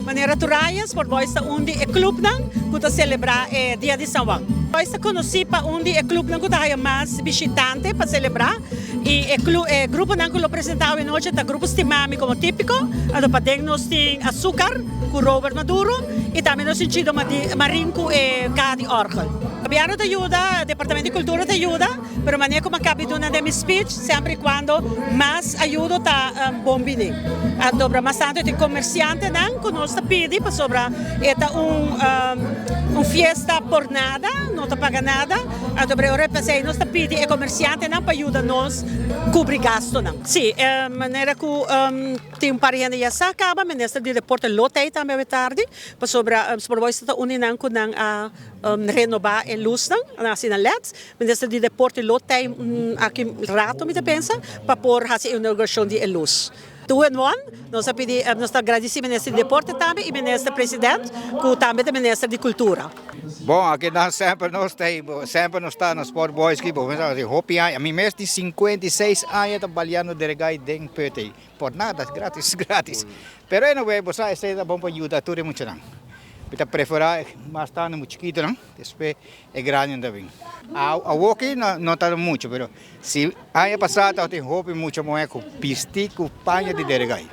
Manera tur aña Sport Boys ta un di e clubnan cu ta celebra e Dia di San Juan. Boys ta conoci pa un di e clubnan cu ta haya mas bishitante pa celebra y e e gruponan cu lo presenta awe nochi ta Grupo Stimami como tipico, anto paden nos tin Azucar cu Robert Maduro y tambe nos tin Chido Marin cu e caha di orgel. Gobierno ta yuda, Departamento di Cultura ta yuda, pero manera cu mi a cabi duna den mi speech, semper y cuando mas ayudo ta bon bini. Anto mas tanto tin comerciantenan cu nos ta pidi pasobra e ta un un fiesta por nada, no ta paga nada. Anto ora p'esey nos ta pidi e comerciantenan pa yuda nos cubri gastonan. Si, manera cu tin un par di hende ya sa caba, Minister di Deporte lo ta ey tambe awe tardi pasobra Sport Boys ta uni nan cu nan a renoba e lusnan, nan a haci nan leds. Minister di Deporte lo ta aki rato mi ta pensa pa por haci e inauguracion di e luz. Two in one, nos a pidi, nos ta gradici Minister di Deporte tambe y Minister President cu tambe ta Minister di Cultura. Bon, aki nan semper nos ta ei, semper nos ta na Sport Boys aki, bo mester haci hopi aña, ami mes tin 56 aña ta baliando deregai den put ei, por nada, gratis, gratis. Pero anyway, bo sa esei ta bon pa yuda tur e muchanan. Mi ta prefera mas tanto e muchikitonan. Despues e grandinan ta bin. Awoki no ta mucho pero si aña pasa tabatin hopi mucha muher ku bisti ku paña di deregai.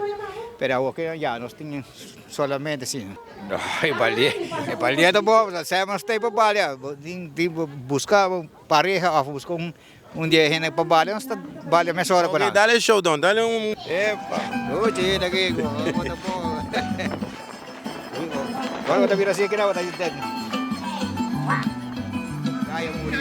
Pero awoki ya nos tin solamente asina. No e balia e balia ta bo semper nos ta pa balia tin buska un pareha of buska un di e hende pa balia nos ta balia mesora ku nan. Dale show don dale un. Epa luchi ta kiko bo ta bo. Ora bo ta bira así keda bo ta den. Kaya muri.